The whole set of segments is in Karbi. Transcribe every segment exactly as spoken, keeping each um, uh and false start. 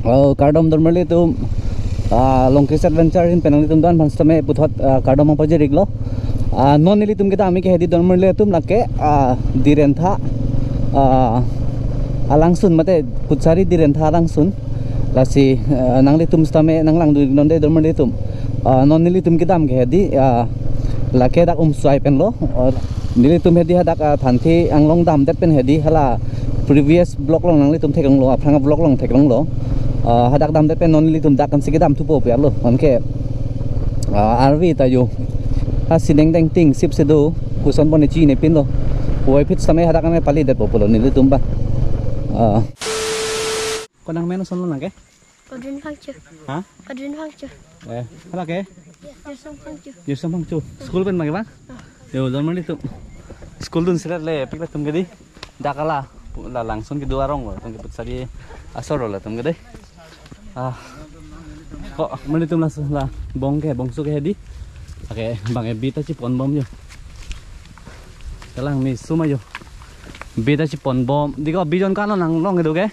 Oh, kardom donmarli atum. Ah, Longkis Adventure ahin pen nanglitum do-an aphan sitame puthot, ah, kardom nangpajir-iklo. Ah, non nelitum kedam ke hedi donmarli atum, lake, ah, Direntha, ah, alangsun mate Putsari Direntha alangsun. Lasi, ah, nanglitum sitame nanglangdun-iknon dei donmarli atum. Ah, non nelitum kedam ke hedi, ah, lake dak Umswai penlo. Ah, nelitum hedi hadak, ah, Thanthe Anglong damdet pen hedi hala previous vlog along nanglitum theklonglo, aphrang vlog along theklonglo. Ah, hadak damdet pen non nelitum dak ansi kedam thupo pi arlo. Anke, ah, arve ta jo. Ha si dengdeng ting sip si do, koson pon ne chinine pinlo. Puvoiphit sitame hadak ame palidetpo pulo nelitum ba. Ah. Konat amen ason lo nang ke? Odin Phangcho. Ha? Odin Phangcho. Eh, hala ke? Jirsong Phangcho. Jirsong Phangcho. School pen ma ke bang? Ah. Yo, donmarli atum. School dun seret le, pik latum ke dei. Dak hala, pu-, la langsun kedo arong lo, latum ke Putsari asor lo latum ke dei. Ah. Ko, donmarli atum la, la bong ke, bongso ke hedi. Oke, bang e bi ta chepon bom jo. Kelang me suma jo. Bi ta chepon bom. Dei ko bi jon ko-an lo nanglong kedo ke?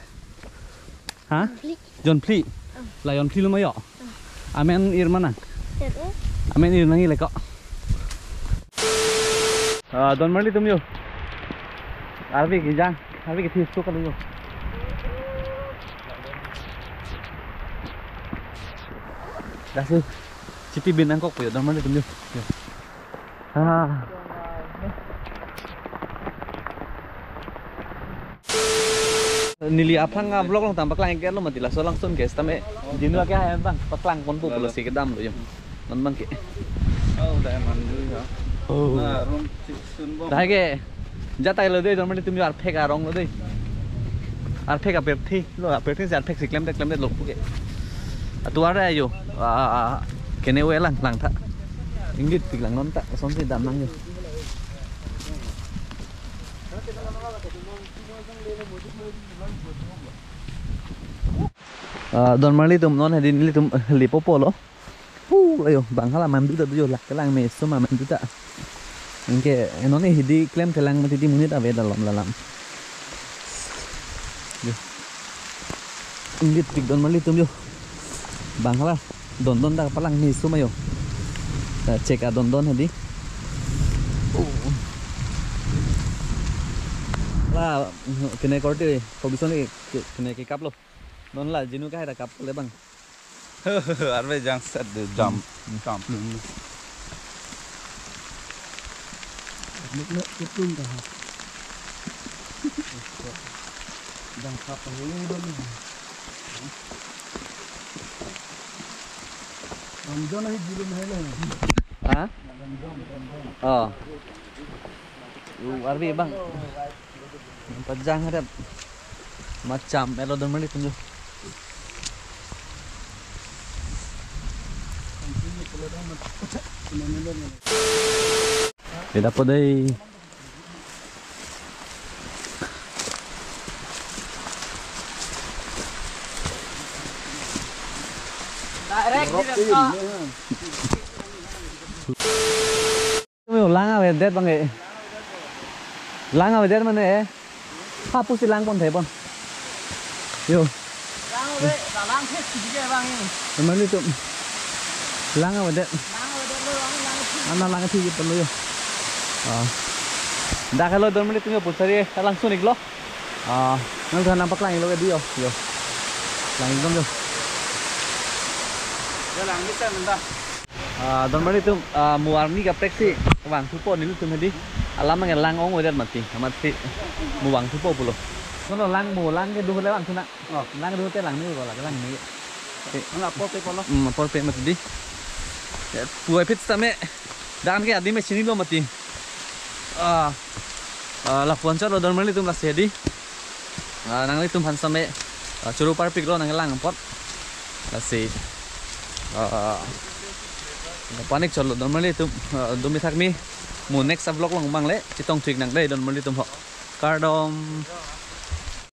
Ha? Phli. Jonphli. Ah. La jonphli lo ma jo. Ah. Amen ir ma nang. Sir, eh? Amen ir nangji le ko. Ah, donmarli atum jo. Arve kejang, arve kethe so kali jo. Dak si chipi bin nangkokpo jo, donmarli atum jo. Jo. Ah. Neli aphrang a-vlog along tang paklang-iklo mati, laso alangsun ke sitame jinu ke hai bang paklang ponpo pulo si kedam lo jo. Non bang ke. Oh, dak mandu ya. Oh. Na, room si sun bom. Dak ke. Jat ta lo dei, donmarli atum jo, arphek arong lo dei. Arphek apirthe lo, apirthe si arphek si klemdet klemdet lo puke. Atovar jo. Ah, ah, ah. Kene ave lang, langtha. Ingjirpik langnon ta, asonsi dam nang jo. Ah, donmarli atum non hedi nelitum, eh, lepo pulo. Pu, ayo, bang hala mandu ta do jo, lake lang me suma mandu ta. Anke, eh, non hedi klemthelang mati dei, monit ave ta lom lalam. Jo. Ingjirpik donmarli atum jo. Bang hala dondon ta palang me suma jo. Ta chek a dondon hedi. Oh. La, kene korte, kobison ke, ke, kene kekaplo. Non la jinu ke hai ta kap le bang. Arve jang set de jam. Hmm. Jam. Hmm. Mek mek kutung ta ha. Jang kap le bang. Ramjon ahi jilum hai le. Ha? Ramjon, Ramjon. Oh. U arve bang. Pajang hadat. Macham elo donmarli atum jo. Kita po dei. Direct, direct. Yo, lang avedet bang e. Lang avedet mane e. Ha pusi lang pon the pon. Yo. Lang ave, lang the sigi ke bang e. Mane tu. Lang avedet. Lang avedet lo, lang, lang the. Ana lang the pon lo yo. Ah. Dak helo donmarli atum jo, Putsari alangsun-iklo. Ah, nangthan nangpaklang-iklo ke dei yo. Yo. Lang-ikdam yo. Ya lang ni sen da. Ah, donmarli atum, ah, mo arni kaprek si vangthupo nelitum hedi. Alam nang lang ong-odet mati, amat si mo vangthupo pulo. Kono lang mo lang kedo le vangthu nang. Oh. Lang kedo te lang ni ko la lang ni. Te. Nang apor pe pulo. Hmm, apor pe mati dei. Ya, puvoiphit sitame. Dak an ke adim me chinilo mati. Ah, ah, lapu-an chotlo donmarli atum lasi hedi. Ah, nanglitum aphan sitame, ah, choro parpiklo nanglang apot. Lasi, ah, ah, panik chotlo donmarli atum, ah, dumi thakmi mo next vlog along bang le chetongthu-ik nang dei donmarli atum ho. Kardom.